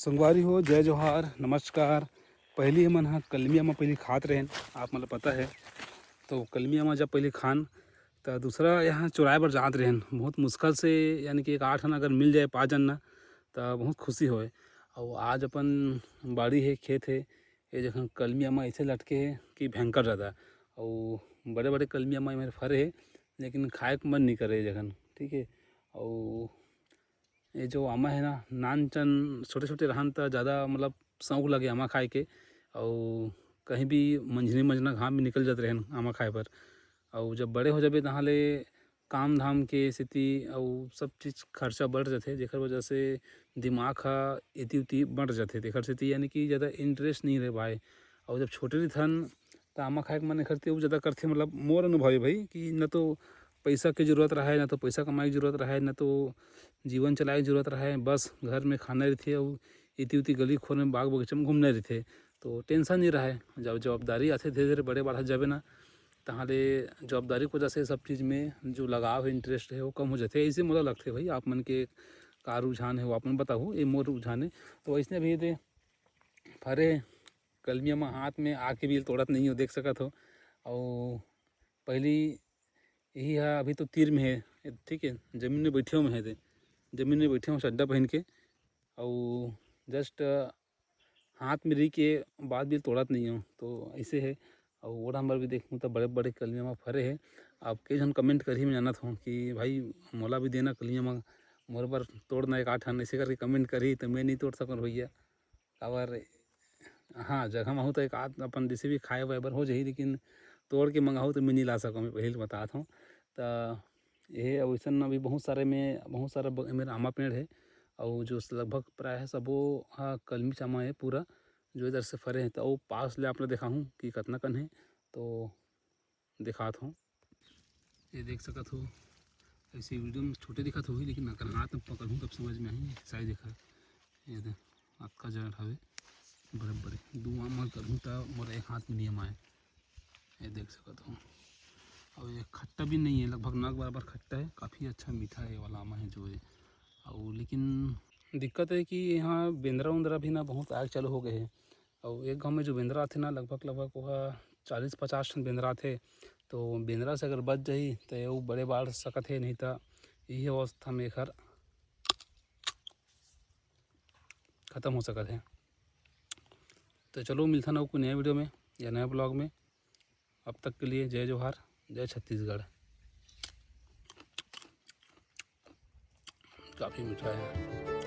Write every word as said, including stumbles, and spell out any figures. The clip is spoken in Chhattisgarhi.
संगवारी हो, जय जोहार, नमस्कार। पहली हमन ह कलमी अमा पहली खात रहेन, आप मन ल पता है। तो कलमी अमा जब पहली खान, त दूसरा यहाँ चुराए बर जात रहेन। बहुत मुश्किल से, यानी कि एक आठ आना अगर मिल जाए, पाँच आना, त बहुत खुशी होए। और आज अपन बाड़ी है, खेत है, ये जगह कलमी अमा ऐसे लटके है कि भयंकर ज़्यादा। और बड़े बड़े कलमी अमा मेरे फरे है, लेकिन खाए के मन नहीं करे ये जगह, ठीक है। और ये जो आमा है ना, नान चन छोटे छोटे रहन त ज़्यादा, मतलब, शौक लगे आमा खाए के। और कहीं भी मंझनी मंझना घाम में निकल जाते रहन आमा खाए पर। और जब बड़े हो जाबे, तहाँ ले काम धाम के सेती और सब चीज़ खर्चा बढ़ जाथे, जेकर वजह से दिमाग हा एती उती बढ़ जाथे। तेकर सेती, यानी कि ज़्यादा इंटरेस्ट नहीं रह पाए। और जब छोटे रहिथन, त आमा खाए के मन करथे, वो ज़्यादा करथे। मतलब, मोर अनुभव है भाई, कि न तो पैसा के जरूरत रहे, न तो पैसा कमाए के जरूरत रहे, न तो जीवन चलाए के जरूरत रहे। बस घर में खाना रहिथे, और इति उति गली खोर में, बाग बगीचा में घूमना रहिथे, तो टेंशन नहीं रहे। जब जवाबदारी आथे, धीरे धीरे बड़े बाढ़त जाबे ना, तहाँ ले जवाबदारी की वजह से सब चीज़ में जो लगाव है, इंटरेस्ट है, वो कम हो जाथे। ऐसे मोला लगथे भाई। आप मन के का रुझान है, वो आप मन बताहू, ये मोर रुझान है। तो वैसने भी दे फरे कलमी अमा हाथ में आके भी तोड़त नहीं हो, देख सकत हो। और पहली यही है, अभी तो तीर में है, ठीक है, जमीन में बैठे हुए हैं, जमीन में बैठे हुए चड्डा पहन के, और जस्ट हाथ में रही के बाद भी तोड़त नहीं हो, तो ऐसे है। और ओढ़ हमर भी देखूँ तो बड़े बड़े कलमी अमा फरे है। आप कई झन कमेंट करही, मैं जानत हूँ कि भाई, मोला भी देना कलमी अमा, मोर बर तोड़ना एक आठ ठन, ऐसे करके कमेंट करही, तो मैं नहीं तोड़ सकूँ भैया। काबर, हाँ, जगह में हो तो एक आध अपन जैसे भी खाए वाए बर हो जाही, लेकिन तोड़ के मंगाहू तो मैं नहीं ला सकूँ, मैं पहले बतात हूँ। तो ये अउ अइसन अभी बहुत सारे में, बहुत सारा ब-, मेरा आमा पेड़ है, और जो लगभग प्रायः सबो हा कलमी चामा है पूरा, जो इधर से फरे हैं। तो वो पास ले आप लोग दिखाहूँ कि कितना कन है, तो दिखात हूँ। ये देख सकत हो, ऐसे वीडियो में छोटे दिखत होही, लेकिन अगर हाथ में पकड़हूँ तब समझ में आही। साइज देखा, ये दे, अतका जड़ हवे, बड़े बड़े। दू आमा करहूँ त मोर एक हाथ में नहीं आए। ये देख सकत हो, और ये खट्टा भी नहीं है, लगभग ना के बराबर खट्टा है, काफ़ी अच्छा मीठा है, ये वाला आमा है जो है। और लेकिन दिक्कत है कि यहाँ बेंदरा उंदरा भी ना बहुत आग चालू हो गए है। और एक गांव में जो बेंदरा आथे ना, लगभग लगभग वह चालीस पचास ठन बेंदरा आथे। तो बेंदरा से अगर बच जाही तो वो बड़े बाढ़ सकत है, नहीं तो यही अवस्था में एखर खत्म हो सकत है। तो चलो, मिलथन अउ कोई नया वीडियो में या नया ब्लॉग में। अब तक के लिए जय जोहार, जय छत्तीसगढ़। काफ़ी मीठा है।